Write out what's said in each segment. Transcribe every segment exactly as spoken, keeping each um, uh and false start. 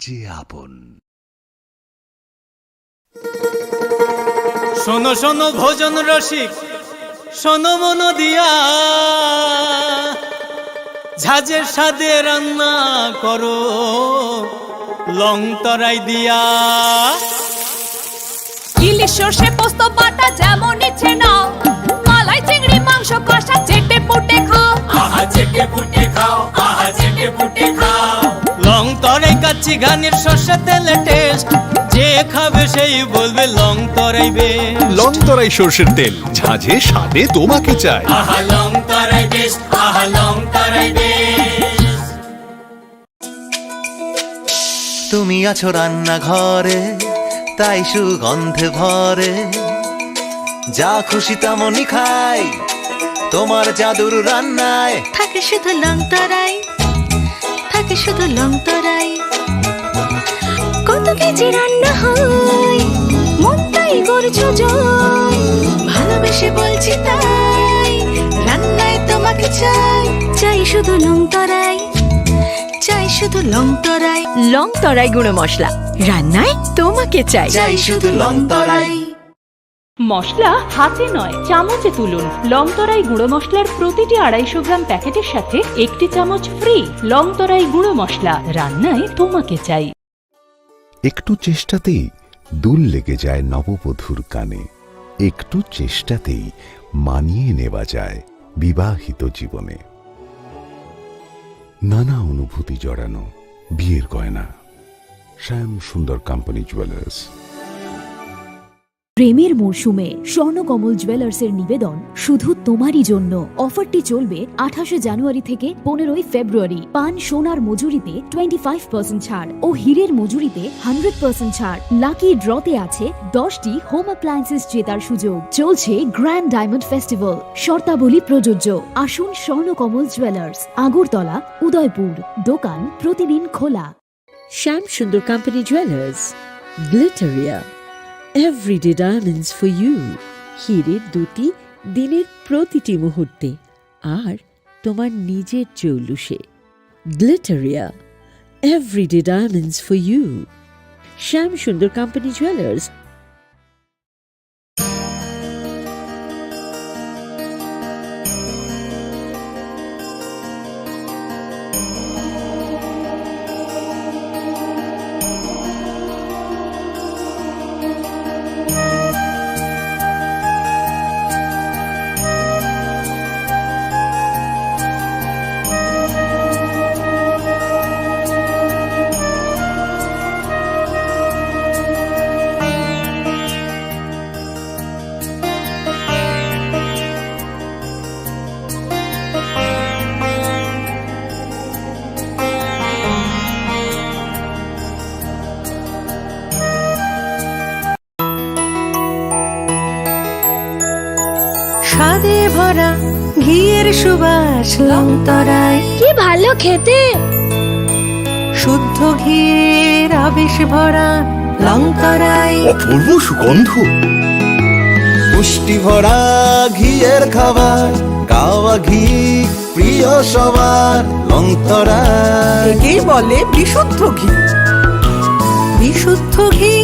যে আপন। শোনো শোনো ভোজন রসিক, শোনো মন দিয়া, ঝাঁঝের স্বাদে রান্না করো লং তরাই দিয়া। ইলিশ সর্ষে পোস্ত বাটা যেমন ইচ্ছে নাও, মালাই চিংড়ি মাংস কষা চেটে পুটে খাও। আহা চেটে পুটে খাও, আহা চেটে পুটে খাও। লং তরাই কাচ্চি ঘানির সর্ষে তেলে টেস্ট, যে খাবে সেই বলবে লং তরাই বেস্ট। লং তরাই সর্ষের তেল, ঝাঁঝে স্বাদে তোমাকে চাই। আহা লং তরাই বেস্ট, আহা লং তরাই বেস্ট। তুমি আছো রান্নাঘরে, তাই সুগন্ধে ভরে। যা খুশি তেমনই খাই, তোমার জাদুর রান্নায়। থাকে শুধু লং তরাই, থাকে শুধু লং তরাই। কত কেজি রান্না হয়, মনটাই করছো জয়। ভালোবেসে বলছি তাই, রান্নায় তোমাকে চাই। চাই শুধু লং তরাই, চাই শুধু লং তরাই। লং তরাই গুঁড়ো মশলা, রান্নায় তোমাকে চাই। চাই শুধু লং তরাই। মশলা হাতে নয়, চামচে তুলুন। লং তরাই গুঁড়ো মশলার প্রতিটি আড়াইশো গ্রাম প্যাকেটের সাথে একটি চামচ ফ্রি। লং তরাই গুঁড়ো মশলা, রান্নায় তোমাকে চাই। একটু চেষ্টাতেই দুল লেগে যায় নববধূর কানে। একটু চেষ্টাতেই মানিয়ে নেওয়া যায় বিবাহিত জীবনে। নানা অনুভূতি জড়ানো বিয়ের গয়না। শ্যাম সুন্দর কোম্পানি জুয়েলার্স। প্রেমের মরশুমে স্বর্ণকমল জুয়েলার্সের নিবেদন শুধু তোমারই জন্য। অফারটি চলবে আঠাশে জানুয়ারি থেকে পনেরোই ফেব্রুয়ারি। পান সোনার মজুরিতে টোয়েন্টি ফাইভ পার্সেন্ট ছাড় ও হীরের মজুরিতে হান্ড্রেড পার্সেন্ট ছাড়। লাকি ড্রতে আছে দশটি হোম অ্যাপ্লায়েন্সেস জেতার সুযোগ। চলছে গ্র্যান্ড ডায়মন্ড ফেস্টিভ্যাল, শর্তাবলী প্রযোজ্য। আসুন স্বর্ণকমল জুয়েলার্স, আগরতলা, উদয়পুর। দোকান প্রতিদিন খোলা। Shyam Sundar company jewellers, Glitteria, everyday diamonds for you. হীরের দুটি দিনের প্রতিটি মুহূর্তে আর তোমার নিজের জৌলুসে। Glitteria, everyday diamonds for you. Shyam Sundar company jewellers. স্বাদে ভরা ঘিয়ের সুবাস লংতরাই। কি ভালো খেতে! শুদ্ধ ঘিয়ের আবেশ ভরা লংতরাই। অপূর্ব সুগন্ধ। পুষ্টি ভরা ঘিয়ের খাবার, গাওয়া ঘি প্রিয় সবার লংতরাই। একেই বলে বিশুদ্ধ ঘি। বিশুদ্ধ ঘি,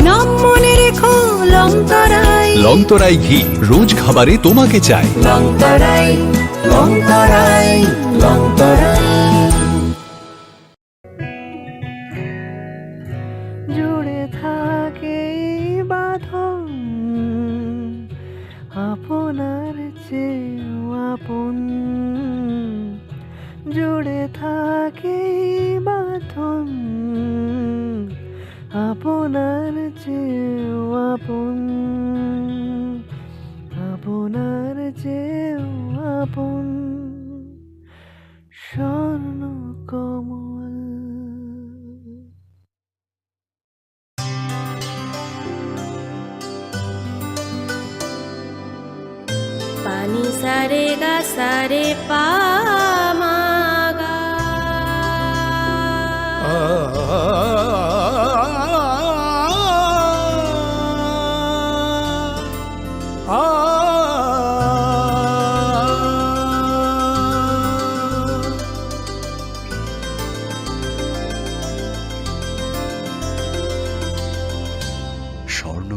নাম মনে রেখো লংতরাই। লংতরাই ঘি, রোজ খাবারে তোমাকে চাই। লংতরাই, লংতরাই, লংতরাই। জুড়ে থাকে এই বাঁধন, আপনার চেয়েও আপন। জুড়ে থাকে এই বাঁধন, আপনার চেয়েও আপন, আপনার চেয়েও আপন। স্বর্ণ কমল। পানি সারে গা সারে পা মা গা।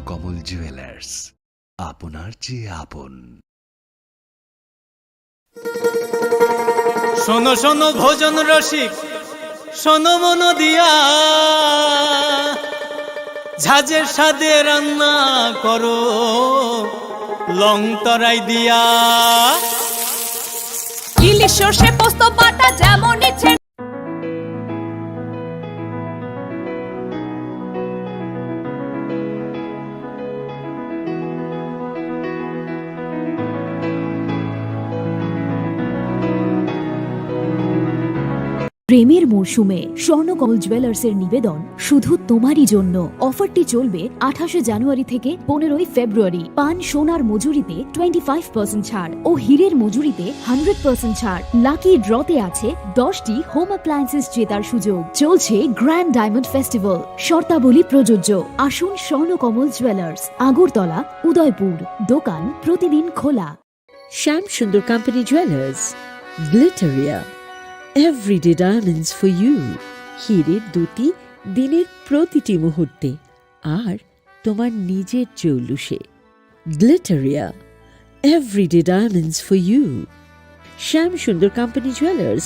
কমল জুয়েলার্স, আপনার চেয়ে আপন। শোনো শোনো ভোজন রসিক, শোনো মন দিয়া, ঝাঁঝের স্বাদে রান্না করো লং তরাই দিয়া। ইলিশ সর্ষে পোস্ত বাটা যেমন ইচ্ছে। প্রেমের মরশুমে স্বর্ণকমল জুয়েলার্সের নিবেদন শুধু তোমারই জন্য। অফারটি চলবে আঠাশে জানুয়ারি থেকে পনেরোই ফেব্রুয়ারি। পান সোনার মজুরিতে টোয়েন্টি ফাইভ পার্সেন্ট ছাড় ও হীরের মজুরিতে হান্ড্রেড পার্সেন্ট ছাড়। লাকি ড্রতে আছে দশটি হোম অ্যাপ্লায়েন্সেস জেতার সুযোগ। চলছে গ্র্যান্ড ডায়মন্ড ফেস্টিভ্যাল, শর্তাবলী প্রযোজ্য। আসুন স্বর্ণকমল জুয়েলার্স, আগরতলা, উদয়পুর। দোকান প্রতিদিন খোলা। Shyam Sundar company jewellers, Glitteria, everyday diamonds for you. হীরের দ্যুতি দিনের প্রতিটি মুহূর্তে, আর তোমার নিজের জৌলুসে। Glitteria, everyday diamonds for you. Shyam Sundar company jewellers.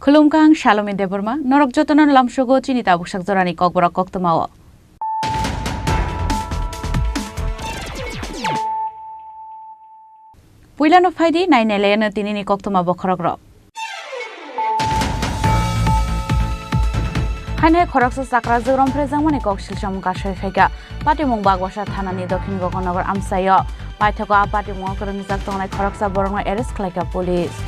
Khulumkha, ang Salomi Debbarma, norok jotono lamsogo chini tabuksak jorani kokborok koktwmao. Puilano phaidi, nai nailayano tinini koktwma bokhorokrok. Haino hai khoroksa chakra jwk romphrejakmani kok silsamung kasui phaikha. Patimung Bagwasa thanani Dokhin Gokanagar amchaio. Paithago a patimungo kwrwngjak tongnai khoroksa borokno arrest khlaikha police.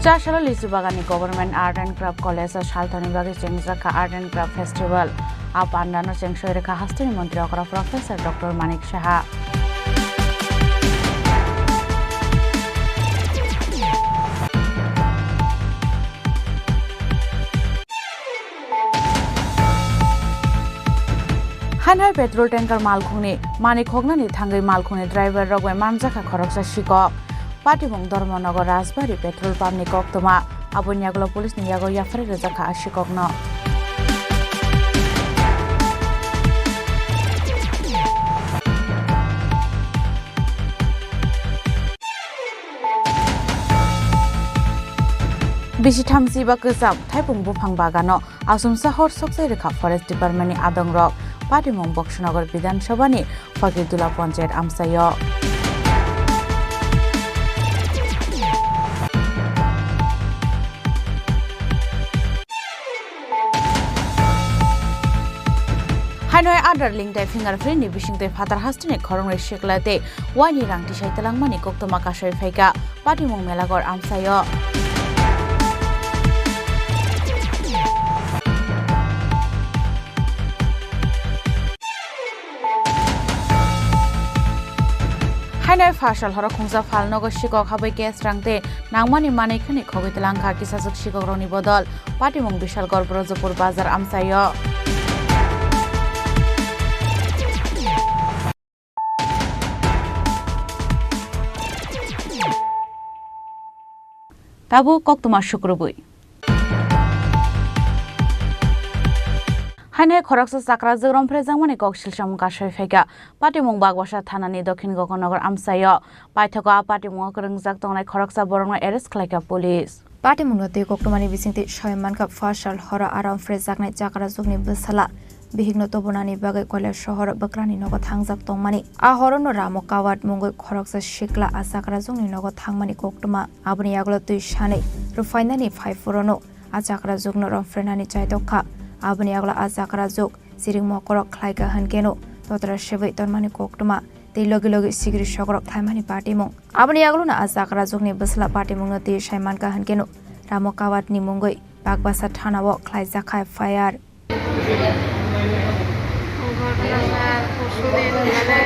Chasalo Lisu Baganni Government Art and Craft College o salthani bagwi chengjakha Art and Craft Festival. A pandano chengsoi rwkha hasteni montri okra Professor Doctor Manik Saha. Hanhai petrol tanker malkhungni mani khoknani thangwi malkhungni driver rok bai manjakha khoroksa sikok. Patimung Dharmanagar Rajbari petrol pump ni koktwma, aboni yagulo police ni yago yapharwi rwjakha a sikokno. Bisi thamchi ba kwcham thaipung buphang bagano asumsa hor sokchai rwkha Forest Department ni adongrok. Patimung Boksanagar Bidhan Sabha ni Fakirtula Panchayat amchaio. Haino hai Aadhaar link tei fingerprint ni bisingtwi phatar hasteni khoroknwi sikla tei waini rang tisai twlangmani koktwma kasui phaikha Patimung Melagar amchaio. Nai phasal horo khungsa phalnogo sikok habwi case rang tei nangmani manwi khwnwi khogwi twlangkha kisaswk sikokrokni bodol. Patimung Bishalgarh Brojopur Bazar amchaio. Tabuk koktwma sukrubwi. Haino hai khoroksa chakrajwk romphrejakmani kok silsamung kasai phaikha. Patimung Bagbasa thanani Dokhin Gokornagar amchaio. Paithago a patimungo kwrwngjak tongnai khoroksa borokno arrest khlaikha police. Patimungno twi koktwmani bisingtwi soi mankha, phasal horo a romphrejaknai chakrajwkni bwsala bihikno tubunani bagwi Koilasohor bwkrani nogo thangjak tongmani. A horono Ramo Kawat mungwi khoroksa sikla a chakrajwkni nogo thangmani koktwma. Aboni yagulo twi sanwi rwphainani phai phuru-no a chakrajwkno romphrenani chaitok kha. Aboni yagulo a chakrajwk chiring mokorok khlai kha hwnkhe-no totra sebwi tonmani koktwma tei logi logi sigiri sokorok khlaimani patimung. Aboni yagulono a chakrajwkni bwsla patimungno twi sai mankha hwnkhe-no Ramo Kawatni mungwi Bagbasa thanao khlaijak kha F I R. ঘটনা স্যার পরশু দিন মানে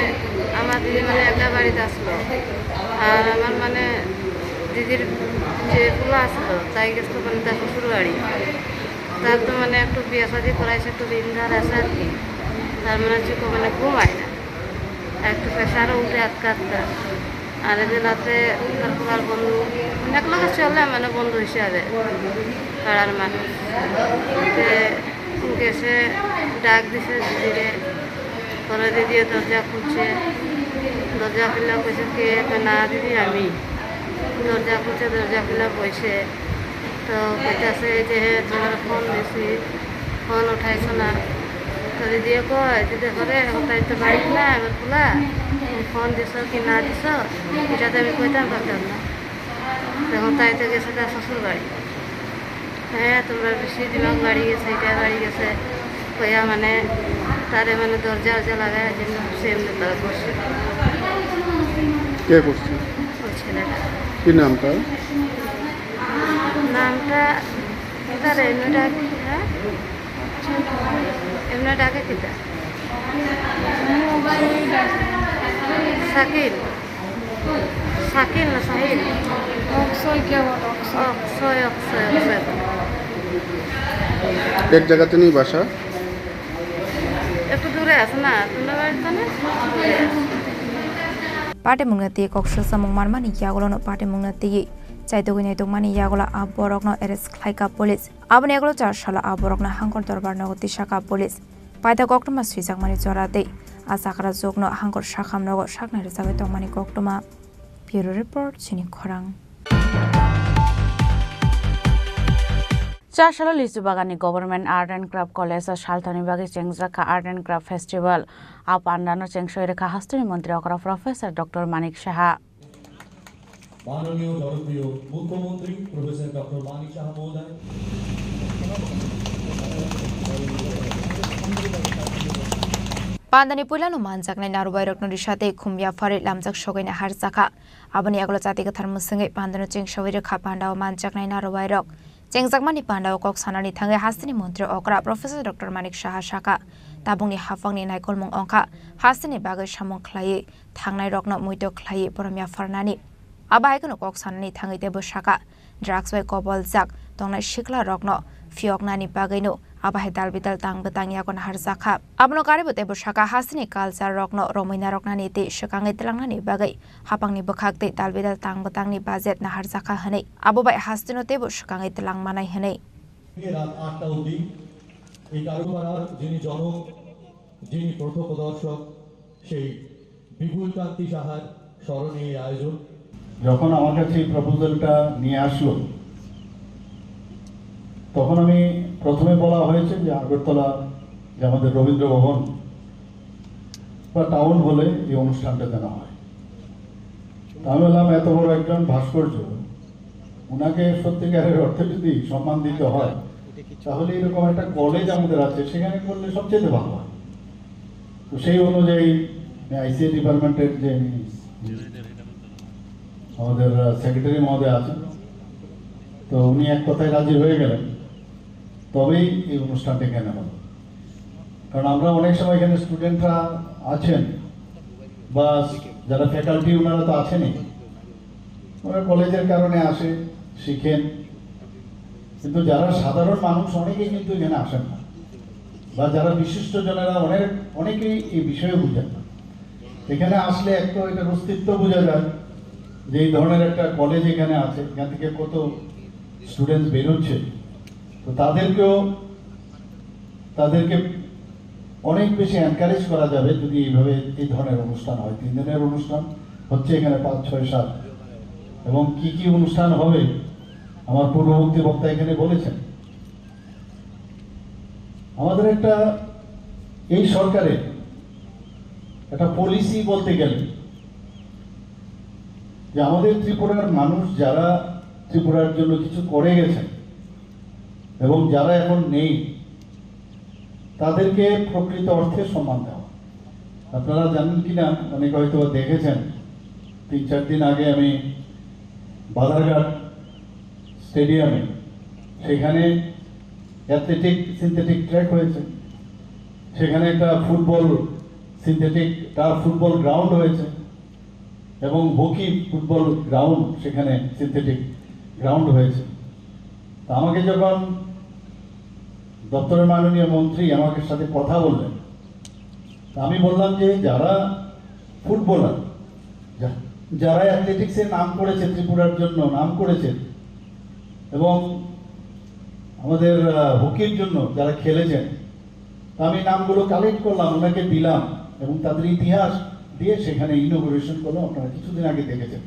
আমার দিদি মানে একটা বাড়িতে আসলো, আর আমার মানে দিদির যে পোলা আসলো তাই গেছিল মানে তার শ্বশুর বাড়ি। তার তো মানে একটু বিয়ে শাদী করাইছে, একটু ঋণ ধার আছে আর কি। তার মানে হচ্ছে মানে ঘুমায় না, একটু প্রেশারও উঠে আটকা আটকা। আর এই যে রাতে তারপর আর বন্ধু, মানে এক লগে চলে মানে বন্ধু হিসাবে পাড়ার মানুষ। তে গেছে, ডাক দিছে দিদিরে, পরে দিদিয়ে দরজা খুলছে। দরজা খুলে কইছে, "কে?" কয়, "না দিদি, আমি।" দরজা খুলছে, দরজা খুলে বইছে। তো কইতাছে যে, "হে, তোমার ফোন দিছি, ফোন উঠাইছো না।" তো দিদিয়ে কয়, "দিদি, ঘরে এখন তাই তো বাড়িত না, এবার খোলা, তুমি ফোন দিছো কি না দিছো, এটা তো আমি কইতাম পারতাম না।" এখন তাই তো গেছে তার শ্বশুর বাড়ি। হ্যাঁ, তোমরা বেশি দিমাগ বাড়ি গেছে, এটা বাড়ি গেছে, কইয়া মানে তারে মানে দরজা উরজা লাগায়, যেমনি সেমনি তারা করছে। কে করছে? ওই ছেলেটা। কি নাম তার? নামটা তার এমনি ডাকে, হ্যাঁ? এমনি ডাকে কিতা? শাকিল। শাকিল না শাহিল? অক্ষয় কে বলো, অক্ষয়। অক্ষয়, অক্ষয়, অক্ষয়। এক জায়গাতে নেই বাসা? একটু দূরে আছে না, তোমরা বাড়ির তো না? Patimungno twi kok silsamung manmani yagulono patimungno twi chaitugwi naitugmani yagulo a borokno arrest khlaikha police. Aboni yagulo char salo a borokno Hangkor Dorbar nogo tisakha police. Paithago koktwma swijakmani jora tei a chakrajwkno Hangkor Sakham nogo saknai rwchagwi tongmani koktwma. Bureau Report, Chini Khorang. Char salo Lichu Baganni Government Art and Craft College o salthani bagwi chengjakha Art and Craft Festival. A pandano chengsoi rwkha hasteni montri okra Professor Doctor Manik Saha. মাননীয় জনপ্রিয় মুখ্যমন্ত্রী professor doctor Manik সাহা মহোদয়। Pandani puilano manjaknai narwuairokno risa tei khum yapharwi lamjak sogwi naharjakha. Aboni yagulo chati kwthar mwswngwi pandano chengsaui rwkha pandao manjaknai narwuairok. Chengjakmani pandao kok sanani thangwi hasteni montri okra Professor Doctor Manik Saha sakha, tabukni haphangni naikolmung wngkha hasteni bagwi samung khlaiwi thangnairokno muitok khlaiwi borom yapharnani. Abo hai kheno kok sanani thangwi teibo sakha, drugs bai koboljak tongnai siklarokno phiyoknani bagwino abo hai dal bidal tang bwtang yago naharjakha. Abono karibo teibo sakha, hasteni culture rokno romwi narwknani tei swkangwi twlangnani bagwi haphangni bwkhak tei dal bidal tang bwtangni budget naharjakha hwnwi, abo bai hasteno teibo swkangwi twlang manai hwnwi. রাত আটটা অবধি এই কারুপাড়ার যিনি জনক, যিনি প্রত্যক্ষদর্শক, সেই বিপুল কান্তি সাহার স্মরণে এই আয়োজন। যখন আমার কাছে এই প্রপোজালটা নিয়ে আসলো, তখন আমি প্রথমে বলা হয়েছে যে আগরতলা যে আমাদের রবীন্দ্র ভবন বা টাউন হলে এই অনুষ্ঠানটা যেন হয়। তা আমি বললাম, এত বড় একজন ভাস্কর্য, ওনাকে সত্যিকারের অর্থে যদি সম্মান দিতে হয়, তাহলে এরকম একটা কলেজ আমাদের আছে, সেখানে করলে সবচেয়ে ভালো হয়। তো সেই অনুযায়ী আইসিএ ডিপার্টমেন্টের যে আমাদের সেক্রেটারি মহোদয় আছেন, তো উনি এক কথায় রাজি হয়ে গেলেন, তবেই এই অনুষ্ঠানটা এখানে হলো। কারণ আমরা অনেক সময় এখানে স্টুডেন্টরা আছেন, বা যারা ফ্যাকাল্টি, ওনারা তো আছেনই, ওনারা কলেজের কারণে আসে, শিখেন। কিন্তু যারা সাধারণ মানুষ, অনেকেই কিন্তু এখানে আসেন না, বা যারা বিশিষ্ট জনেরা অনেক, অনেকেই এই বিষয়ে বুঝেন না। এখানে আসলে এক তো এটার অস্তিত্ব বোঝা যায়, যে এই ধরনের একটা কলেজ এখানে আছে, এখান থেকে কত স্টুডেন্টস বেরোচ্ছে। তো তাদেরকেও, তাদেরকে অনেক বেশি এনকারেজ করা যাবে যদি এইভাবে এই ধরনের অনুষ্ঠান হয়। তিন দিনের অনুষ্ঠান হচ্ছে এখানে, পাঁচ, ছয়, সাত, এবং কি কি অনুষ্ঠান হবে আমার পূর্ববর্তী বক্তা এখানে বলেছেন। আমাদের একটা, এই সরকারের একটা পলিসি বলতে গেলে, যে আমাদের ত্রিপুরার মানুষ যারা ত্রিপুরার জন্য কিছু করে গেছেন এবং যারা এখন নেই, তাদেরকে প্রকৃত অর্থে সম্মান দেওয়া। আপনারা জানেন কিনা, অনেকে হয়তো দেখেছেন, তিন চার দিন আগে আমি বাধারঘাট স্টেডিয়ামে, সেখানে অ্যাথলেটিক সিনথেটিক ট্র্যাক হয়েছে, সেখানে একটা football synthetic turf football ground হয়েছে এবং হকি ফুটবল গ্রাউন্ড, সেখানে সিনথেটিক গ্রাউন্ড হয়েছে। তা আমাকে যখন দপ্তরের মাননীয় মন্ত্রী আমার সাথে কথা বললেন, তা আমি বললাম যে যারা ফুটবলার, যা-, যারা অ্যাথলেটিক্সে নাম করেছে, ত্রিপুরার জন্য নাম করেছে এবং আমাদের, আহ, হকির জন্য যারা খেলেছেন, তা আমি নামগুলো কালেক্ট করলাম, ওনাকে দিলাম এবং তাদের ইতিহাস দিয়ে সেখানে ইনোগুরেশন করলাম। আপনারা কিছুদিন আগে দেখেছেন,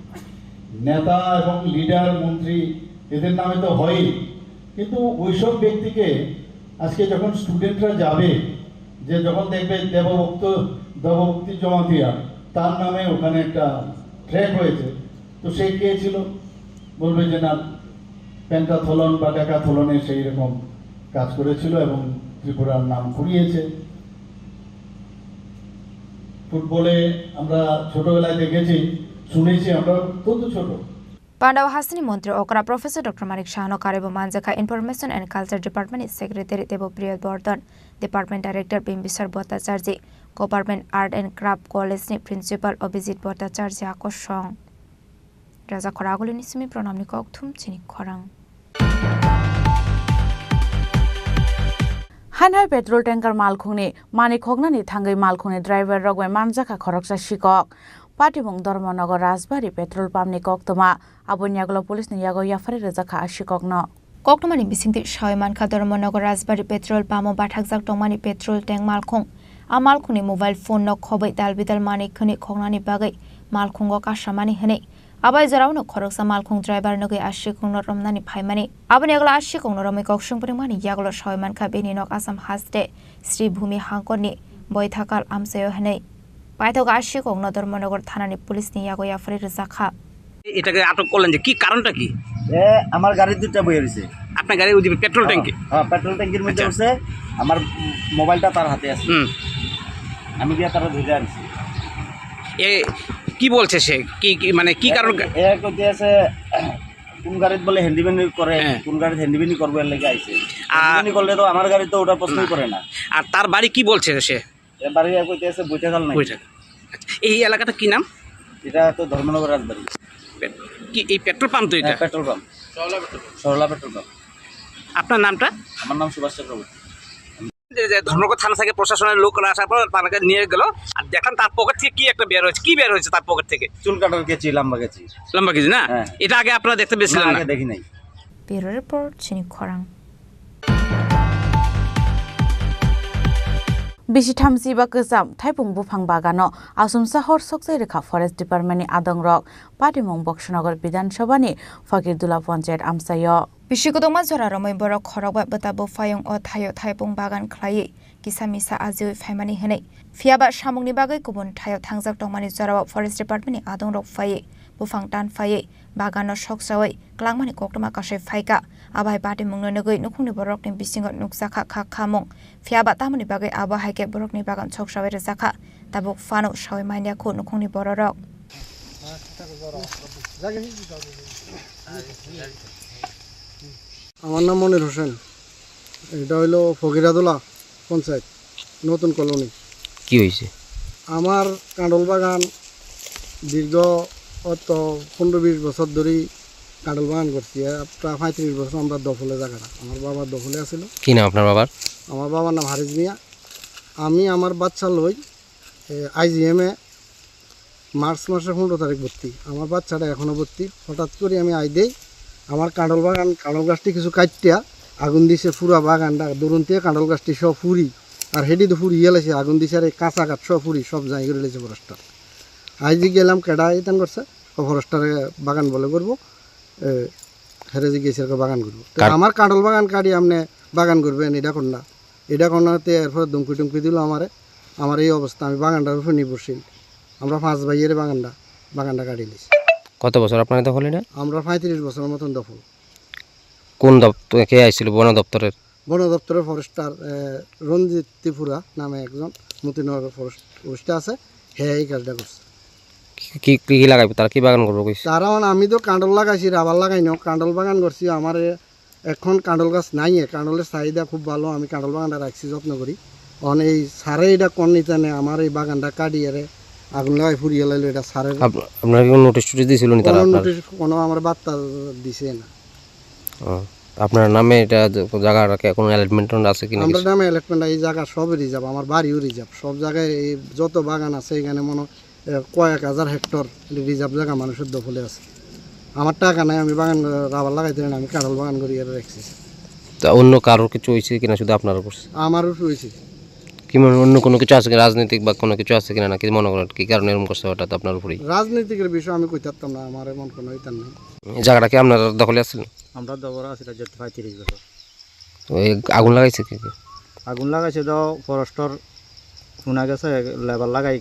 নেতা এবং লিডার, মন্ত্রী, এদের নামে তো হয়ই, কিন্তু ওইসব ব্যক্তিকে আজকে যখন স্টুডেন্টরা যাবে, যে যখন দেখবে দেবভক্ত, দেবভক্তি জমাতিয়া, তার নামে ওখানে একটা ট্র্যাক হয়েছে, তো সে কে ছিল? বলবে যে না, পেন্টাথলন বা ডেকাথলনে সেই রকম কাজ করেছিল এবং ত্রিপুরার নাম কুড়িয়েছে। ফুটবলে আমরা ছোটবেলায় দেখেছি, শুনেছি আমরা অত্যন্ত ছোট। Pandao hasteni montri okra Professor Doctor Manik Sahano karwi bo manjakha Information and Culture Department ni Secretary Debopriya Bordhan, Department Director Bimbisar Bhattacharjee, Government Art and Craft College ni Principal Abhijit Bhattacharjee akosong. Raja Khoragulini simi pranamni kokthum chini khorang. Hanhai petrol tanker malkhungni mani khoknani thangwi malkhungni driver rok bai manjakha khoroksa sikok. Patimung Dharmanagar Rajbari petrol pump ni koktwma, aboni yagulo police ni yago yapharwi rwjakha a sikokno. Koktwmani bisingtwi sawi mankha Dharmanagar Rajbari petrol pump o bathakjak tongmani petrol tank malkhung. A malkhungni mobile phone no khobwi dalbidal manwi khwnwi khoknani bagwi malkhungo kasamani hwnwi. Abai jorao no khoroksa malkhung driver nugwi a sikokno romnani phaimani. Aboni yagulo a sikokno romwi kok sungpringmani yagulo sawi mankha bini nok Assam haste Sri Bhumi Hangkorni Boithakal amchaio hwnwi. Paithak a sikokno Dharmanagar thanani police ni yago yapharwi rwjakha. এটাকে আটক করলেন যে কি কারণটা কি? এ, আমার গাড়ির দুইটা বইয়ে রয়েছে। আপনার গাড়ির ওই যে পেট্রোল হ্যাঁ, ট্যাঙ্কি? হ্যাঁ, পেট্রোল ট্যাঙ্কির মধ্যে আচ্ছা। উঠছে, আমার মোবাইলটা তার হাতে আছে। হুম। আমি গিয়ে তারা ধরে আনছি। এ কি বলছে সে? কি, কি, মানে কি কারণ? এ, এ কইতে আছে, কোন গাড়িত বলে হ্যান্ডিম্যান করে, হ্যাঁ। কোন গাড়িত হ্যান্ডিম্যানই করবো, এর লেগে আইছে। আর হ্যান্ডিম্যানই করলে তো আমার গাড়ি তো ওটা প্রশ্নই না। করে না। আর তার বাড়ি কি বলছে সে? এ বাড়ি কইতে আছে বৈঠাকাল নাই। বৈঠাকাল। আচ্ছা, এই এলাকাটা কি নাম? এটা তো ধর্মনগর রাজবাড়ি। পেট-, কি এই পেট্রোল পাম্প তো এটা? হ্যাঁ, petrol pump. Sarala petrol pump. আপনার নামটা? আমার নাম সুভাষ চক্রবর্তী। যে, যে ধর্মনগর থানা থেকে প্রশাসনের লোকরা আসার পর তাকে নিয়ে গেল, আর দেখলাম তার পকেট থেকে কি একটা বের হয়েছে। কি বের হয়েছে তার পকেট থেকে? চুল কাটার কেচি, লম্বা কেচি। লম্বা কেচি না? হ্যাঁ। এটা আগে আপনারা দেখতে না, পেয়েছিলেন না? আগে দেখি নাই। Bureau Report, Chini Khorang. Bisi thamchi ba kwcham thaipung buphang bagano asumsa hor sokchai rwkha Forest Department ni adongrok. Patimung Boksanagar Bidhan Sabha ni Fakirtula Panchayat amchaio. Bisi kwdwkma jora romwi borok khorok bai bwta buphaiyung o thaio thaipung bagan khlaiwi kisa misa ajiwi phaimani hwnwi. Phiyaba samungni bagwi kubun thaio thangjak tongmani jorao Forest Department ni adongrok phaiwi buphang tan phaiwi bagano sokchawi klangmani koktwma kasai phaikha. Abai patimungno nugwi nukhungni borokni bisingo nukjakha kha khamung. Phiyaba tamoni bagwi abo hai khe borokni bagan sokchawi rwjakha. Tabuk phano sawi manya khu nukhungni bororok. আমার নাম মনির হোসেন। এটা হইলো ফকিরাদুলা পঞ্চায়েত, নতুন কলোনি। কি হয়েছে? আমার কাঁঠাল বাগান দীর্ঘ অত পনেরো বিশ বছর ধরেই কাঁঠাল বাগান করছি। এ, প্রায় পঁয়ত্রিশ বছর আমরা দখলে জায়গাটা। আমার বাবার দখলে আছিল। কি নাম আপনার বাবার? আমার বাবার নাম হারিস মিয়া। আমি আমার বাচ্চা লই, এ, আইজিএম এ মার্চ মাসের পনেরো তারিখ ভর্তি। আমার বাচ্চাটা এখনো ভর্তি। হঠাৎ করে আমি আই দেই, আমার কাঁঠাল বাগান, কাঁঠাল গাছটি কিছু কাটিয়া আগুন দিছে, পুরা বাগানটা, ধরুন তে কাঁঠাল গাছটি সব পুরি, আর হেডি তো পুরি গেলেছে, আগুন দিছে, আর এই কাঁচা কাঠ সব পুরি, সব যাই করে লেছে ফরেস্টার। আই যে গেলাম, কেডা ইতান করছে, ও ফরেস্টারে বাগান বলে করবো, এ, হেরে যে গেছে এরকম বাগান করবো। তো কার- আমার কাঁঠাল বাগান কাটি আপনি বাগান করবেন, এটা কোন না, এটা কোন না, তে এরপরে ধমকি টমকি দিল আমারে, আমার এই অবস্থা, আমি বাগানটার উপর নির্ভরশীল। আমরা পাঁচ ভাইয়ের বাগানটা, বাগানটা কাটি নিছি। কত বছর আপনার দখল এটা? আমরা পঁয়ত্রিশ বছরের মতন দখল। কোন দপ্তর, কে আইছিল বন দপ্তরের? বন দপ্তরের ফরেস্টার, এ, রঞ্জিত ত্রিপুরা নামে একজন মতিনগর ফরেস্ট অফিসে আছে, হে এই কাজটা করছে। কি, কি, কি, কি লাগাইবো? তারা কি বাগান করবো কইছে? তারা মানে আমি তো কাঁঠাল লাগাইছি, রাবার লাগাই না, কাঁঠাল বাগান করছি। আমার এ-, এখন কাঁঠাল গাছ নাই, এ কাঁঠালের চাহিদা খুব ভালো, আমি কাঁঠাল বাগানটা রাখছি, যত্ন করি। অন এই সারে এটা কোন নিতে নেই, আমার এই বাগানটা কাটিয়ে রে আগুন লাগাই ফুরিয়ে লাইলো, এটা সারের আপ-, আপনারা কি কোনো নোটিশ টোটিশ দিছিল নি তারা কোনো আপনার? নোটিশ, কোনো আমার বার্তা দিছে না। ও, আপনার নামে এটা যে জায়গা রাখে, কোনো অ্যালাটমেন্ট আছে কিনা আমরা কিছু? নামে অ্যালাটমেন্ট, এই জায়গা সবই রিজার্ভ, আমার বাড়িও রিজার্ভ, সব জায়গায় এই যত বাগান আছে এখানে মনে হয়, এ, কয়েক হাজার হেক্টর রিজার্ভ জায়গা মানুষের দখলে আছে। আমার টাকা নাই, আমি বাগান, আহ, রাবার লাগাইতে পারি না, আমি কাঁঠাল বাগান করি এটা রাখছি। তা অন্য কারোর কিছু হয়েছে কিনা, শুধু আপনার করছে? আমারও হয়েছে। কি মনে, অন্য কোনো কিছু আছে কি, রাজনৈতিক বা কোনো কিছু আছে কিনা, নাকি মনে করেন কি কারণে এরকম করছে হঠাৎ আপনার উপরেই? রাজনৈতিকের বিষয়ে আমি কই থাকতাম না, আমার এমন কোনো ইতার নেই। এই জায়গাটা কি আপনার দখলে আছিল? আমরা দখলে আছিল যে প্রায় তিরিশ বছর। তো এই আগুন লাগাইছে কি কি? আগুন লাগাইছে তো ফরেস্টর, শোনা গেছে লেবার লাগাই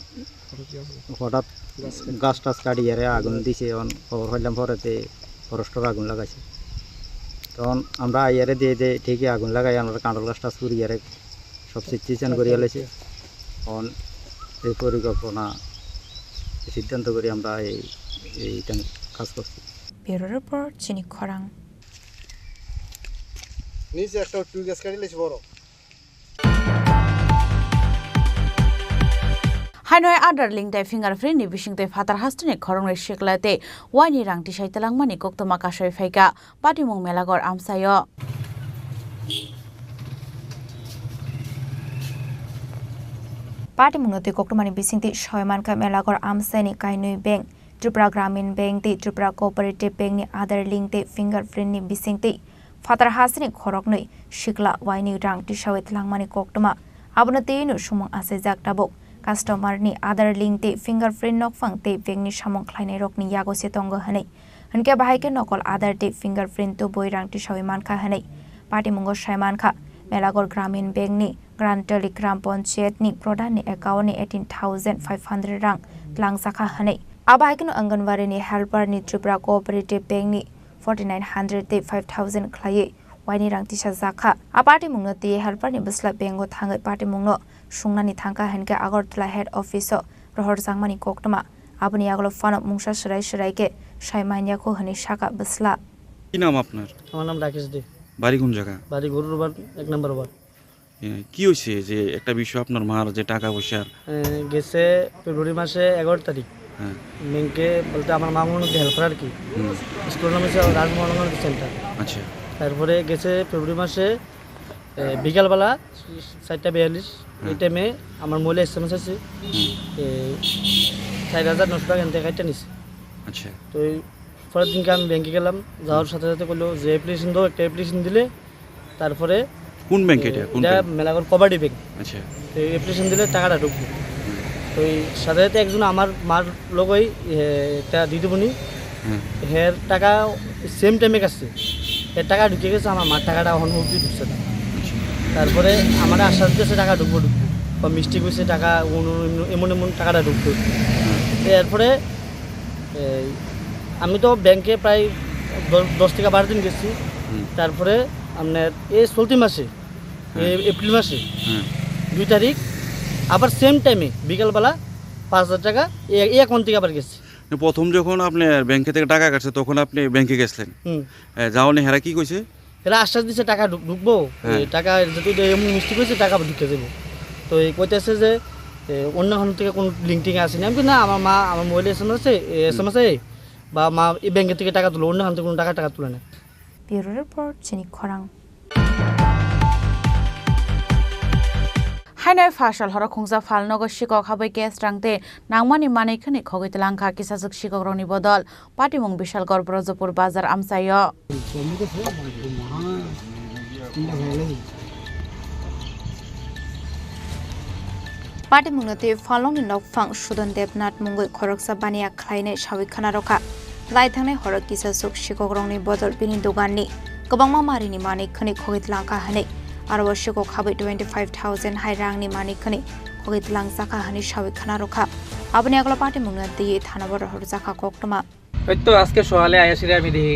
হঠাৎ গাছ টাছ কাটি ইয়ারে আগুন দিছে। অন খবর পাইলাম পরে তে ফরেস্টর আগুন লাগাইছে। তখন আমরা আইয়ারে দিয়ে দিয়ে ঠিকই আগুন লাগাই, আমরা কাঁঠাল গাছ টাছ পুড়ি ইয়ারে সব সিচুয়েশন করিয়া লাইছে। অন এই পরিকল্পনা, এই সিদ্ধান্ত করি আমরা এই, এইটা কাজ করছি। Bureau Report, Chini Khorang. নিচে একটা টুল গ্যাস কাটি লেছি বড়। Haino Aadhaar link tei fingerprint ni bisingtwi phatar hasteni khoroknwi sikla tei waini rang tisai twlangmani koktwma kasui phaikha Patimung Melagor amchaio. Patimungno twi koktwmani bisingtwi soi mankha Melagor amchaini kainwi bank, Tripura Gramin Bank tei Tripura Cooperative Bank ni Aadhaar link tei fingerprint ni bisingtwi phatar hasteni khoroknwi sikla waini rang tisawi twlangmani koktwma. Abono twiwi no sumung achaijak tabuk. Customer ni Aadhaar link tei fingerprint nokphang tei bank ni samung khlainai rokni yago se tongo hwnwi. Hwnkhe bahai khe nokol Aadhaar tei fingerprint tubui rang tisawi mankha hwnwi patimungo sai mankha. Melagor Gramin Bank ni Grantali Gram Panchayat ni pradhan ni account ni eighteen thousand five hundred rang twlangjakha hwnwi. Abo hai kheno Anganwadi ni helper ni Tripura Cooperative Bank ni forty nine hundred tei five thousand khlaiwi waini rang tisajakha. A patimungno twi helper ni bwsla bank o thangwi patimungno sungnani thangkha hwnkhe Agartala head office o rohorjakmani koktwma. Aboni yagulo phano mungsa swrai swrai khe sai manya kho hwnwi sakha bwsla. কি নাম আপনার? আমার নাম রাকেশ দে। বাড়ি কোন জায়গা? বাড়ি গরুর বাড়ি, এক নম্বর ওয়ার্ড। এ, কি হয়েছে যে একটা বিষয় আপনার মার যে টাকা পয়সার? এ, গেছে ফেব্রুয়ারি মাসে এগারো তারিখ। হ্যাঁ। ব্যাংকে বলতে আমার মামুন যে হেল্পার আর কি। হুম। স্কুল নাম হচ্ছে রাজমোহন সেন্টার। আচ্ছা। তারপরে গেছে ফেব্রুয়ারি মাসে, এ, বিকালবেলা চারটা বিয়াল্লিশ, হ্যাঁ। এই টাইমে আমার মোবাইলে এসএমএস আছে। হুম। এ, চার হাজার নশো টাকা এনতে কাটটা নিছে। আচ্ছা। তো এই পরের দিনকে আমি ব্যাংকে গেলাম, যাওয়ার সাথে সাথে বললো যে অ্যাপ্লিকেশন দাও, একটা অ্যাপ্লিকেশন দিলে তারপরে কোন ব্যাংক এ, এটা? কোন এটা ব্যাংক? Melaghar cooperative bank. আচ্ছা। তো এই অ্যাপ্লিকেশন দিলে টাকাটা ঢুকবে। হুম। তো এই সাথে সাথে একজন আমার মার লগই, এ, একটা দিদিমণি, হুম। হের টাকা সেম টাইমে কাটছে, এর টাকা ঢুকে গেছে, আমার মার টাকাটা এখন অবধি ঢুকছে না। আচ্ছা। তারপরে আমার আশ্বাস দিয়েছে টাকা ঢুকবো, ঢুকবো, বা মিষ্টি কইছে টাকা অন্য অন্য এমন এমন টাকাটা ঢুকবো। হুম। তো এরপরে এই, আমি তো ব্যাংকে প্রায় দ-, দশ থেকে বারো দিন গেছি। হুম। তারপরে আপনার এই চলতি মাসে, হ্যাঁ। এই এপ্রিল মাসে হুম। দুই তারিখ আবার সেম টাইমে বিকালবেলা পাঁচ হাজার টাকা এই, এই অ্যাকাউন্ট থেকে আবার গেছে। প্রথম যখন আপনি ব্যাংকে থেকে টাকা কাটছে, তখন আপনি ব্যাংকে গেছিলেন? হুম। এ, যাওয়ানি হেরা কি কইছে? এরা আশ্বাস দিছে টাকা ঢুক-, ঢুকবো, হ্যাঁ। এই টাকা যেহেতু দে-, এমনি মিষ্টি কইছে, টাকা ঢুকে যাবো। তো এই কইতেছে যে এ, অন্য খান থেকে কোনো লিঙ্ক টিঙ্ক আসেনি। আমি বলি, "না, আমার মা, আমার মোবাইলে এসএমএস আছে, এ, এসএমএস আছে, বা মা এই ব্যাংকের থেকে টাকা তুলো, অন্য খান থেকে কোনো টাকা, টাকা তুলে না।" Bureau report, Chini Khorang. Haino phasal horo khungsa phalnogo sikok habwi cash rang tei nangmani manwi khwnwi khogwi twlangkha kisaswk sikokrokni bodol. Patimung Bishalgarh Brojopur Bazar amchaio. Patimungno tei phalnokni nokphang Sudon Debnath mungwi khoroksa baniya khlainai sawi khna rwkha. Lai thangnai horo kisaswk sikokrokni bodol bini doganni kwbangma marini manwi khwnwi khogwi twlangkha hwnwi. Aro o sikok habwi twenty five thousand hai rangni manwi khwnwi khogwi twlangjakha hwnwi sawi khna rwkha. Aboni agolo patimungno twiwi thanao rohorjakha koktwma. এই তো আজকে সকালে আয়া সেটা আমি দেখি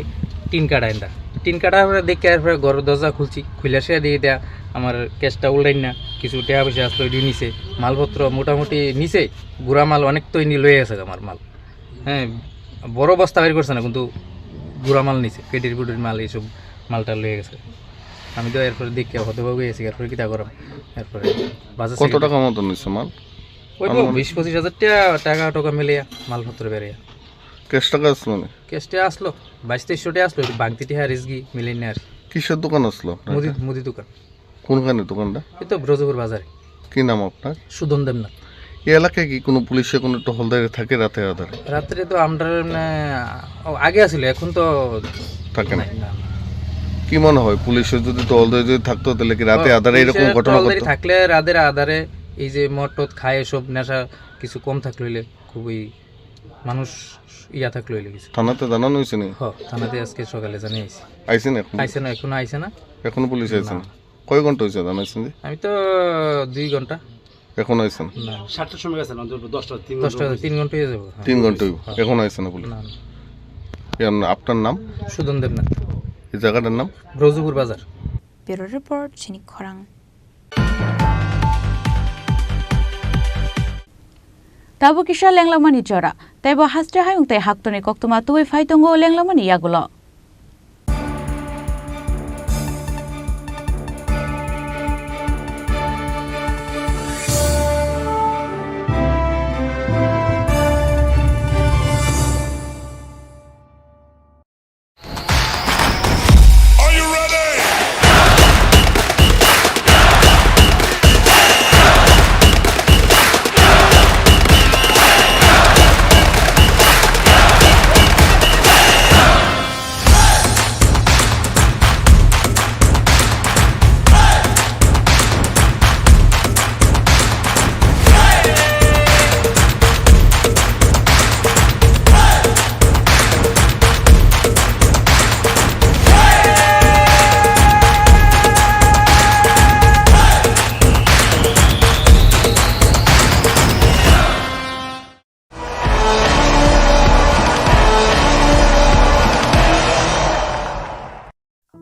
টিন কাটা এটা। টিন কাটার পরে দেখি, এরপরে ঘরের দরজা খুলছি, খুলে সেটা দেখি দেয়া আমার ক্যাশটা উল্টাই না, কিছু টাকা পয়সা আসলো, এটি নিছে, মালপত্র মোটামুটি নিছে, গুড়া মাল অনেক তো ইনি লয়ে গেছে আমার মাল। হ্যাঁ, বড় বস্তা বের করছে না, কিন্তু গুড়া মাল নিছে, পেটির পুটির মাল, এইসব মালটা লয়ে গেছে। আমি তো এরপরে দেখি হতভম্ব হয়ে গেছি, এরপরে কিতা করাম, এরপরে বাজার কত থেকে টাকা মতো নিছে মাল? ওই তো আনুমানিক? বিশ পঁচিশ হাজার টাকা, টাকা টোকা মিলিয়া মালপত্র বেরিয়া। ক্যাশ টাকা আসলো না? ক্যাশটা আসলো, বাইশ তেইশশো টাকা আসলো, একটু বাংতি টিহা রিজগি মিলিয়ে নিয়ে আর কি। কিসের দোকান আসলো আপনার মুদি, এটা? মুদি দোকান। কোনখানে দোকানটা? এই তো ব্রজপুর বাজারে। কি নাম আপনার? সুদন দেবনাথ। এই এলাকায় কি কোনো পুলিশে কোনো টহলদারি থাকে রাতে আধারে? রাত্রে তো আমরা, মানে, ও, আগে আছিল, এখন তো থাকে না। নাই, না, না। কি মনে হয়, পুলিশে যদি টহলদারি যদি থাকতো, তাহলে কি রাতে ও, আধারে এরকম পুলিশের ঘটনা টহলদারি ঘটতো? থাকলে রাতের আধারে এই যে মদ টদ খায়, সব নেশা কিছু কম থাকলে হইলে খুবই মানুষ ইয়া থাকলে হইলে কিছু। থানাতে জানানো হয়েছে নি? হ, থানাতে আজকে সকালে জানিয়ে আইছি। আইছে না এখন? আইছে না, এখনো আইছে না। এখনো পুলিশ আইছে না। না। কয় ঘন্টা হয়েছে জানাইছেন যে? আমি তো দুই ঘন্টা। এখন আইছে না? না। সাতটার সময় গেছে না, অন্তত দশটা, তিন ঘন্টা দশটা, হয়েছে। তিন ঘন্টা হয়ে যাবো। হ্যাঁ। তিন ঘন্টা হইব। হ্যাঁ। এখন আইছে না পুলিশ? না, না। ইয়ার না-, আপনার নাম? সুদন দেবনাথ। এই জায়গাটার নাম? ব্রজপুর বাজার। Bureau report, Chini Khorang. Tabuk kisa lenglamani jora, tei bo haste hayung tei haktorni koktwma tubui phai tongo lenglamani yagulo.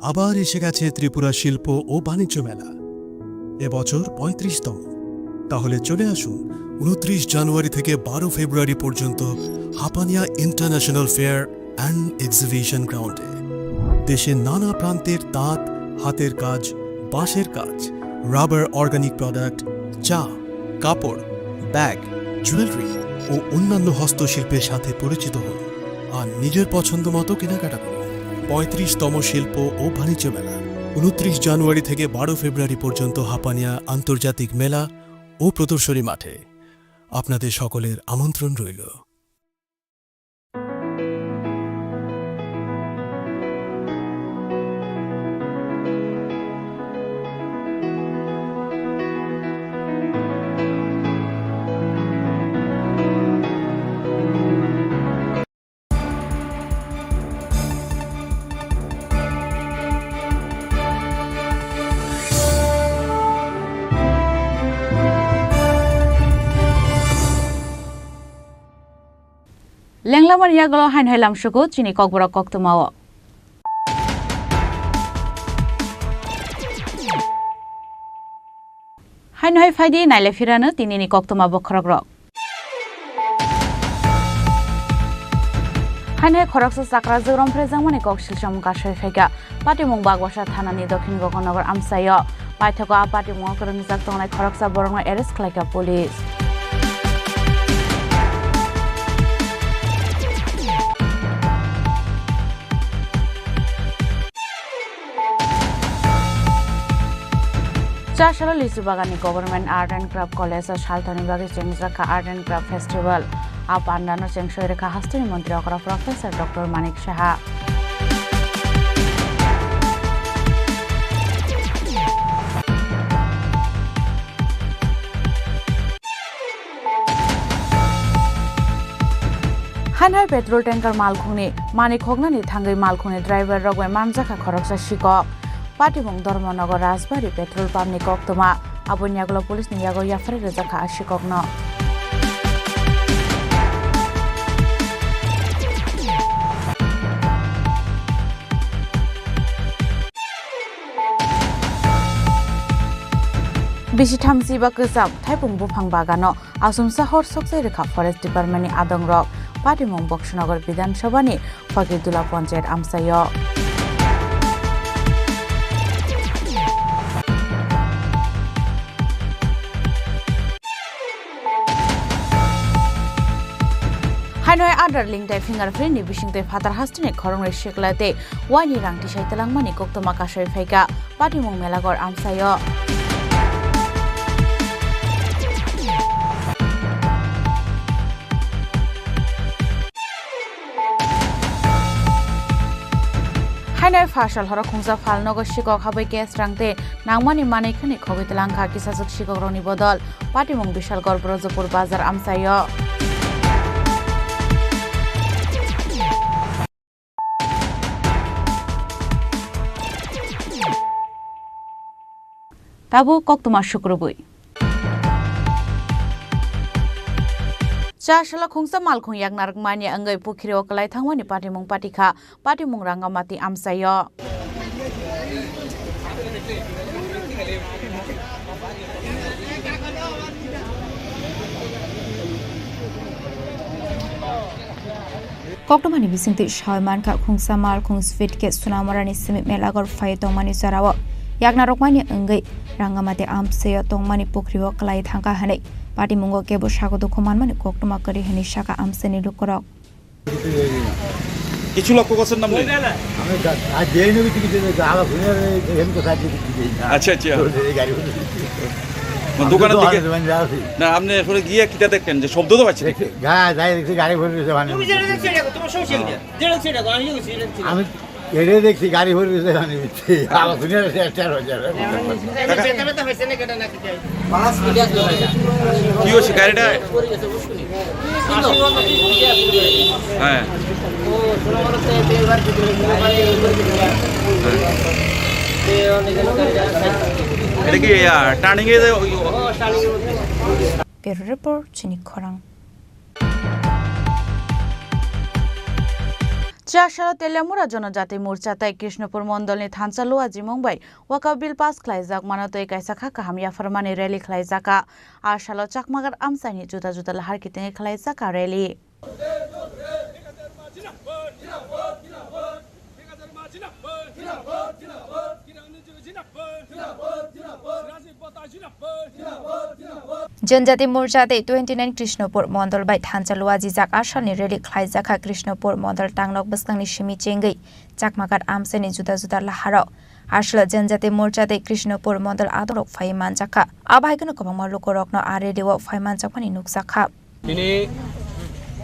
আবার এসে গেছে ত্রিপুরা শিল্প ও বাণিজ্য মেলা, এবছর পঁয়ত্রিশতম। তাহলে চলে আসুন ঊনত্রিশ জানুয়ারি থেকে বারো ফেব্রুয়ারি পর্যন্ত Hapania international fair and exhibition গ্রাউন্ডে। দেশের নানা প্রান্তের তাঁত, হাতের কাজ, বাঁশের কাজ, রাবার অর্গানিক প্রোডাক্ট, চা, কাপড়, ব্যাগ, জুয়েলারি ও অন্যান্য হস্তশিল্পের সাথে পরিচিত হন আর নিজের পছন্দ মতো কেনাকাটা করুন। পঁয়ত্রিশতম শিল্প ও বাণিজ্য মেলা, ঊনত্রিশ জানুয়ারি থেকে বারো ফেব্রুয়ারি পর্যন্ত হাপানিয়া আন্তর্জাতিক মেলা ও প্রদর্শনী মাঠে। আপনাদের সকলের আমন্ত্রণ রইল। Lenglamani yagulo haino hai lamsugo chini kokborok koktwmao. Haino hai phaidi naile phirano tinini koktwma bokhorokrok. Haino hai khoroksa chakra jwk romphrejakmani kok silsamung kasui phaikha. Patimung Bagwasa thanani Dokhin Gokanagar amchaio. Paithago a patimungo kwrwngjak tongnai khoroksa borokno arrest khlaikha police. Chasalo Lisu Bagani Government Art and Craft College o salthani bagwi chengjakha Art and Craft Festival. A pandano chengsoirikha hasteni montri okra Professor Doctor Manik Saha. Hanhai petrol tanker malkhungni manwi khoknani thangwi malkhungni driver rok bai manjakha khoroksa sikok. Patimung Dharmanagar Rajbari petrol pump ni koktwma, aboni yagulo police ni yago yapharwi rwjakha a sikokno. Bisi thamchi ba kwcham thaipung buphang bagano asumsa hor sokchai rwkha Forest Department ni adongrok. Patimung Boksanagar Bidhan Sabha ni Fakirtula Panchayat amchaio. Haino hai Aadhaar link tei fingerprint ni bisingtwi phatar hasteni khoroknwi sikla tei waini rang tisai twlangmani koktwma kasui phaikha Patimung Melagor amchaio. Haino hai phasal horo khungsa phalnogo sikok habwi cash rang tei nangmani manwi khani khogwi twlangkha kisaswk sikokrokni bodol. Patimung Bishalgarh Brajapur Bazar amchaio. Tabuk koktwma sukrubwi. Chasalo khungsa malkhung yak narwkmani wngwi pukhiri o kwlai thangmani patimung patikha. Patimung Rangamati amchaio. Koktwmani bisingtwi sawi mankha, khungsa malkhung speed khe Sunamurani simi Melagor phai tongmani jorao yakna rwkmani wngwi Rangamati amchaio tongmani pukhrio kwlai thangkha hwnwi patimungo kebo sago dukhu manmani koktwma kwrwi hwnwi sakha amchaini lukurok. কিছু লক্ষ্য করছেন না আপনি? আমি গা-, আর যেই নবী টিকিট দেবে, আবার ঘুরে যাবে, এই হেন কোথায় টিকিট দিবে না। আচ্ছা, আচ্ছা। তো এই গাড়ি ভরে দিচ্ছি। মানে দোকানের আমি তো দিকে? অনেক দোকানে যাওয়া উচিত। না, আপনি এখানে গিয়ে কিটা দেখলেন যে শব্দ তো পাচ্ছি? দেখছি, হ্যাঁ, যাই দেখছি, গাড়ি ভরে দিয়েছে, মানে। তুমি যেটা দেখছো, এটা তোমার সমস্যা কি? হ্যাঁ। যেটা দেখছো, এটা করো, আমি দেখছি, এটা দেখছি। আমি এটা দেখছি, গাড়ি ভরে দিয়েছে, মানে, মিথ্যে। আবার ঘুরে যাবে, চার হাজার। এটা ব্যথা ব্যথা হয়েছে নাকি, এটা নাকি? কি হয়েছে গাড়িটা? হ্যাঁ। হ্যাঁ। এটা কি, আহ, টার্নিং এ যে ওই Bureau Report, Chini Khorang. Chasalo Teliamura Jonojati Morcha tei Krishnapur Mondolni thansa Luajimung bai Waka bill pass khlaijak mano tei kaisa kha kaham yapharmani rally khlaijakha. A salo Chakmagar amchaini juda juda lahar kitingwi khlaijakha rally. Janjati Morcha tei twenty nine Krishnapur Mondol bai thansa luajijak a salni rally khlaijakha Krishnapur Mondol tangnok bwskangni simi chengwi Chakmagar amchaini juda juda laharo. Aswla Janjati Morcha tei Krishnapur Mondol adongrok phaiwi manjakha. Abo hai kheno kwbangma lukurokno a rally-o phai manjakmani nukjakha. Tini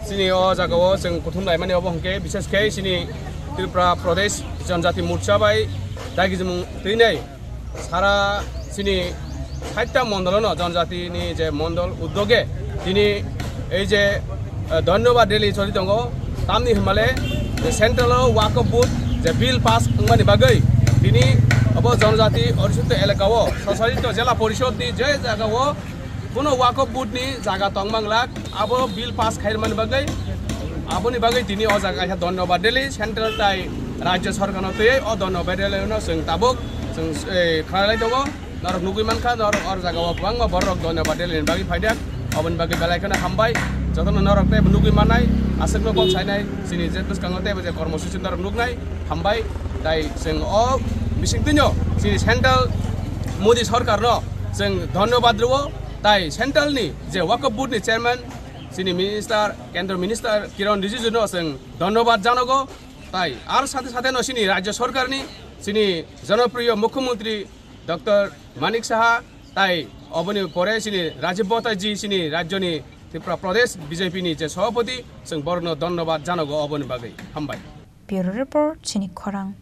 chini o jagao chwng kuthum laimani obo hwnkhe, bishesh khe chini Tripura Pradesh Janjati Morcha bai dagijimung twinai sara chini saita mondolono, Janjatini je mondol uddoge tini ei je, eh, dhanyobad rally choli tongo. Tamni hwnmale je central o Waqf board je bill pass wngmani bagwi tini obo Janjati Adhikito elaka o, sosajito Jela Porishod ni je jaga o kuno Waqf board ni jaga tongmanglak, abo bill pass khairmani bagwi, aboni bagwi tini o jaga kaisa dhanyobad rally central tai rajya sorkar no twiwi o dhanyobad rally no chwng tabuk chwng, eh, khlai tongo. Norok nugwi mankha, norok or jaga o kwbangma borok dhanyobad rally ni bagwi phaijak. Oboni bagwi belai kheno hambai. Jotono norok tei nugwi mannai, aswkno kok sainai, chini je bwskango tei je kormosuchi norok nugnai, hambai. Tai chwng o bisingtwino chini central Modi sorkar no chwng dhanyobad rwo, tai central ni je Waqf board ni chairman chini minister, kendro minister Kiran Rijiju no chwng dhanyobad janogo. Tai ar sathe sathe no chini rajya sorkar ni chini jonopriyo mukhyamantri Doctor Manik Saha, tai oboni pore chini Rajiv Bhattaji, chini rajyoni Tripura Pradesh B J P ni je sabhapati, chwng borokno dhonnobad janago oboni bagwi. Hambai. Bureau Report, chini khorang.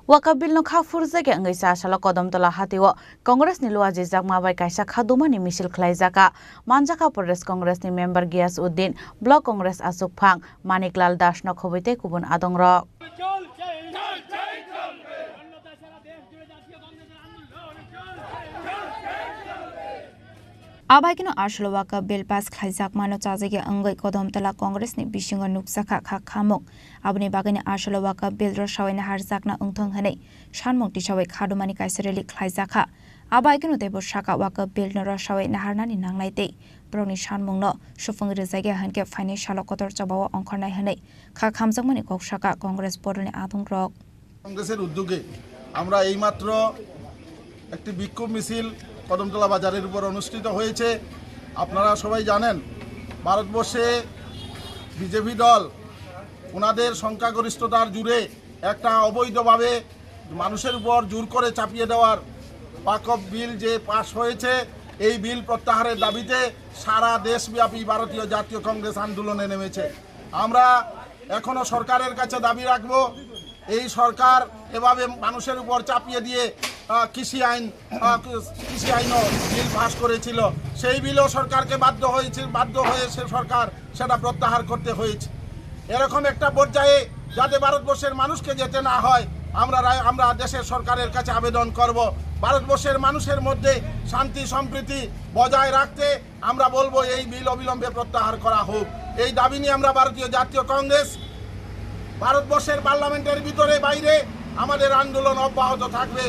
Waka bill no kha phurjak ya wngwi cha salo Kodamtola hatio Congress ni Luaji Jakma bai kaisa kha dumani misil khlaijak kha. Manjakha Pradesh Congress ni member Giyas Uddin, Block Congress Achukphang, Manik Lal Das no khobwi tei kubun adongrok. Abaikeno asolo waka bill pass khlaijakmano chajakya wngwi Kodamtola Congress ni bisingo nukjakha kha khamung. Aboni bagwino asolo waka bill rwsawai naharjakna wngthong hwnwi sanmung tisawi khadumani kaisa rally khlaijakha. Abaikeno teibo saka waka bill no rwsawai naharnani nangnai tei borokni sanmungno supung rwjakya hwnkhe phainai salo kotor chobao ongkhornai hwnwi kha khamjakmani kok saka Congress bodolni adongrok. কংগ্রেসের উদ্যোগে আমরা এইমাত্র একটি বিক্ষোভ মিছিল কদমতলা বাজারের উপর অনুষ্ঠিত হয়েছে। আপনারা সবাই জানেন, ভারতবর্ষে বিজেপি দল ওনাদের সংখ্যাগরিষ্ঠতার জুরে একটা অবৈধভাবে মানুষের উপর জোর করে চাপিয়ে দেওয়ার ওয়াকফ বিল যে পাস হয়েছে, এই বিল প্রত্যাহারের দাবিতে সারা দেশব্যাপী ভারতীয় জাতীয় কংগ্রেস আন্দোলনে নেমেছে। আমরা এখনো সরকারের কাছে দাবি রাখব, এই সরকার এভাবে মানুষের উপর চাপিয়ে দিয়ে, আহ, কৃষি আইন, আহ, কৃষি আইনও বিল পাস করেছিল, সেই বিলও সরকারকে বাধ্য হয়েছে, বাধ্য হয়ে সে সরকার সেটা প্রত্যাহার করতে হয়েছে। এরকম একটা পর্যায়ে যাতে ভারতবর্ষের মানুষকে যেতে না হয়, আমরা রা-, আমরা দেশের সরকারের কাছে আবেদন করব, ভারতবর্ষের মানুষের মধ্যে শান্তি সম্প্রীতি বজায় রাখতে আমরা বলবো এই বিল অবিলম্বে প্রত্যাহার করা হোক। এই দাবি নিয়ে আমরা ভারতীয় জাতীয় কংগ্রেস ভারতবর্ষের পার্লামেন্টের ভিতরে বাইরে আমাদের আন্দোলন অব্যাহত থাকবে,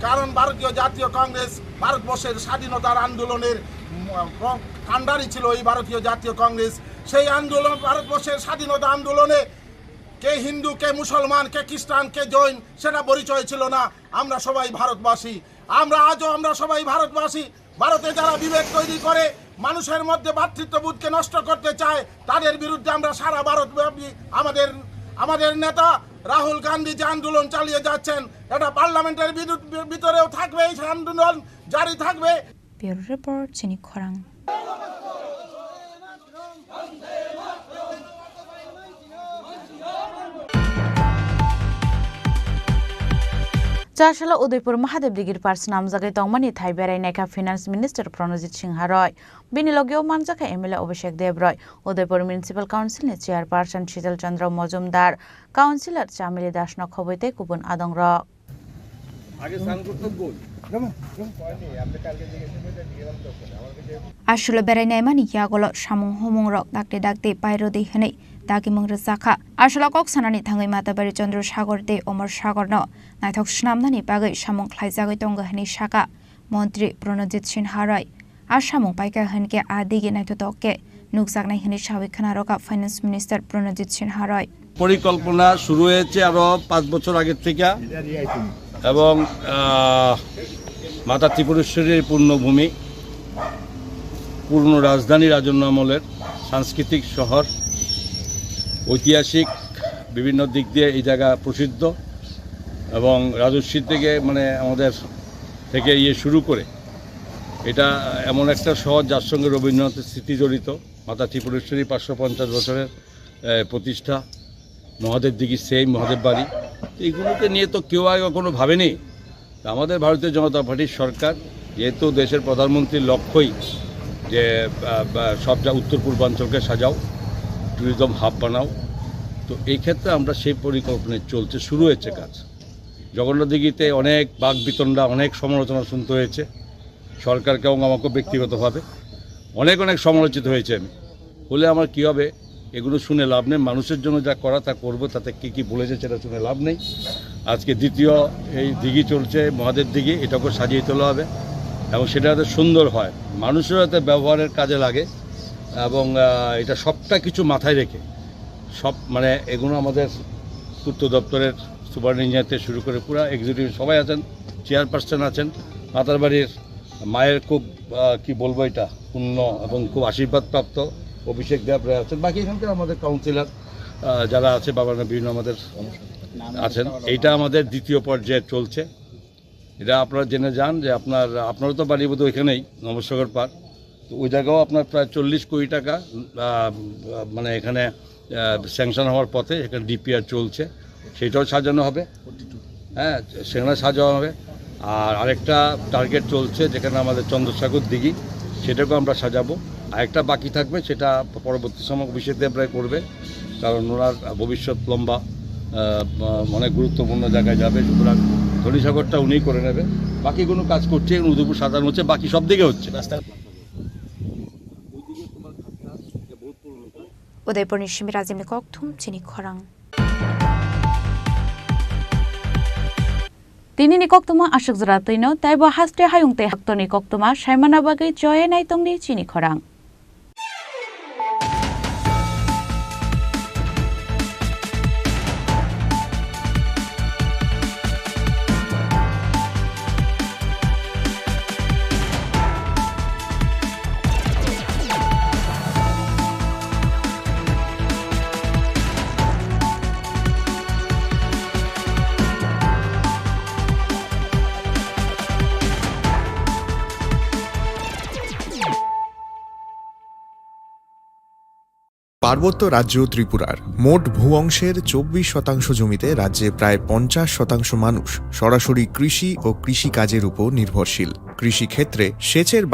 কারণ ভারতীয় জাতীয় কংগ্রেস ভারতবর্ষের স্বাধীনতার আন্দোলনের, উম, ক-, কাণ্ডারি ছিল এই ভারতীয় জাতীয় কংগ্রেস। সেই আন্দোলন, ভারতবর্ষের স্বাধীনতা আন্দোলনে কে হিন্দু, কে মুসলমান, কে খ্রিস্টান, কে জৈন, সেটা পরিচয় ছিল না। আমরা সবাই ভারতবাসী, আমরা আজও, আমরা সবাই ভারতবাসী। ভারতে যারা বিভেদ তৈরি করে, মানুষের মধ্যে ভ্রাতৃত্ববোধকে নষ্ট করতে চায়, তাদের বিরুদ্ধে আমরা সারা ভারতব্যাপী আমাদের, আমাদের নেতা রাহুল গান্ধী যে আন্দোলন চালিয়ে যাচ্ছেন, এটা পার্লামেন্টের বিদ্যুৎ ভিতরেও থাকবে, এই আন্দোলন জারি থাকবে। Bureau Report, chini khorang. Chasalo Udaipur Mahadev Digir par swnamjagwi tongmani thai berai naikha Finance Minister Pranojit Singha Roy. Bini logio manjakha M L A Abhishek Dev Roy, Udaipur Municipal Council ni Chairperson Shital Chandra Mojumdar, Councillor Chamili Das no khobwi tei kubun adongrok. Aswlo berai naimani yagolo samung humung rok dakti dakti pairodi hwnwi dagimung rwjakha. Aswlo kok sanani thangwi Matabari Chandra Sagar tei Omor Sagar no naithok swnamnani bagwi samung khlaijagwi tongo hwnwi sakha Montri Pranojit Sinha Roy. A samung paikha hwnkhe a digi naithotok khe nukjaknai hwnwi sawi khna rwkha Finance Minister Pranojit Sinha Roy. পরিকল্পনা শুরু হয়েছে আরো পাঁচ বছর আগের থেকে, এবং, আহ, মাতা ত্রিপুরেশ্বরীর পুণ্যভূমি, পুরনো রাজধানী রাজন্য আমলের সাংস্কৃতিক শহর, ঐতিহাসিক বিভিন্ন দিক দিয়ে এই জায়গা প্রসিদ্ধ, এবং রাজস্বীর দিকে, মানে, আমাদের থেকে ইয়ে শুরু করে, এটা এমন একটা শহর যার সঙ্গে রবীন্দ্রনাথের স্মৃতি জড়িত। মাতা ত্রিপুরেশ্বরী পাঁচশো পঞ্চাশ বছরের, এ, প্রতিষ্ঠা, মহাদেব দিঘি সেই মহাদেব বাড়ি, এগুলোকে নিয়ে তো কেউ আগে কখনো ভাবেনি। তা আমাদের ভারতীয় জনতা পার্টির সরকার, যেহেতু দেশের প্রধানমন্ত্রীর লক্ষ্যই যে, আহ, বা, সব যা উত্তর পূর্বাঞ্চলকে সাজাও, ট্যুরিজম হাব বানাও, তো এই ক্ষেত্রে আমরা সেই পরিকল্পনায় চলছে, শুরু হয়েছে কাজ। জগন্নাথ দিঘিতে অনেক বাকবিতণ্ডা, অনেক সমালোচনা শুনতে হয়েছে। সরকারকে এবং আমাকে ব্যক্তিগতভাবে অনেক অনেক সমালোচিত হয়েছে আমি। হলে আমার কি হবে? এগুলো শুনে লাভ নেই। মানুষের জন্য যা করা তা করবো, তাতে কি কি বলেছে সেটা শুনে লাভ নেই। আজকে দ্বিতীয় এই দিঘি চলছে, মহাদেব দিঘি, এটাকেও সাজিয়ে তোলা হবে এবং সেটা যাতে সুন্দর হয়, মানুষের যাতে ব্যবহারের কাজে লাগে এবং, আহ, এটা সবটা কিছু মাথায় রেখে সব, মানে, এগুলো আমাদের পূর্ত দপ্তরের সুপারিনটেন্ডেন্ট থেকে শুরু করে পুরা এক্সিকিউটিভ সবাই আছেন, চেয়ারপারসন আছেন, মাতারবাড়ির মায়ের খুব, আহ, কি বলবো, এটা পুণ্য এবং খুব আশীর্বাদপ্রাপ্ত অভিষেক দেব রায় আছেন। বাকি এখানকার আমাদের কাউন্সিলর, আহ, যারা আছে, বাবা বিভিন্ন আমাদের আছেন। এইটা আমাদের দ্বিতীয় পর্যায়ে চলছে। এটা আপনারা জেনে যান যে আপনার, আপনারও তো বাড়ি বোধহয় ওইখানেই, নবসাগর পার। তো ওই জায়গাও আপনার প্রায় চল্লিশ কোটি টাকা, আহ, মানে এখানে, আহ, স্যাংশন হওয়ার পথে, এখানে ডিপিআর চলছে, সেটাও সাজানো হবে। হ্যাঁ, সেখানে সাজানো হবে। আর আরেকটা টার্গেট চলছে, যেখানে আমাদের চন্দ্রসাগর দিঘি, সেটাকেও আমরা সাজাবো। আরেকটা বাকি থাকবে, সেটা পরবর্তী সময় অফিসেতে আমরা করবে, কারণ ওনার ভবিষ্যৎ লম্বা, আহ, আহ, অনেক গুরুত্বপূর্ণ জায়গায় যাবে। সুতরাং ধনিসাগরটা উনিই করে নেবে। বাকিগুলো কাজ করছে, এখন উদয়পুর সাজানো হচ্ছে, বাকি সব দিকে হচ্ছে। Udaipurni simi Rajimni kokthum chini khorang. Tinini koktwma aswk jora twino, taibo haste hayung tei haktorni koktwma saimana bagwi choye naitongdi chini khorang. পার্বত্য রাজ্য ত্রিপুরার মোট ভূ অংশের চব্বিশ শতাংশ জমিতে রাজ্যে প্রায় পঞ্চাশ শতাংশ মানুষ সরাসরি কৃষি ও কৃষি কাজের উপর নির্ভরশীল। কৃষিক্ষেত্রে সেচের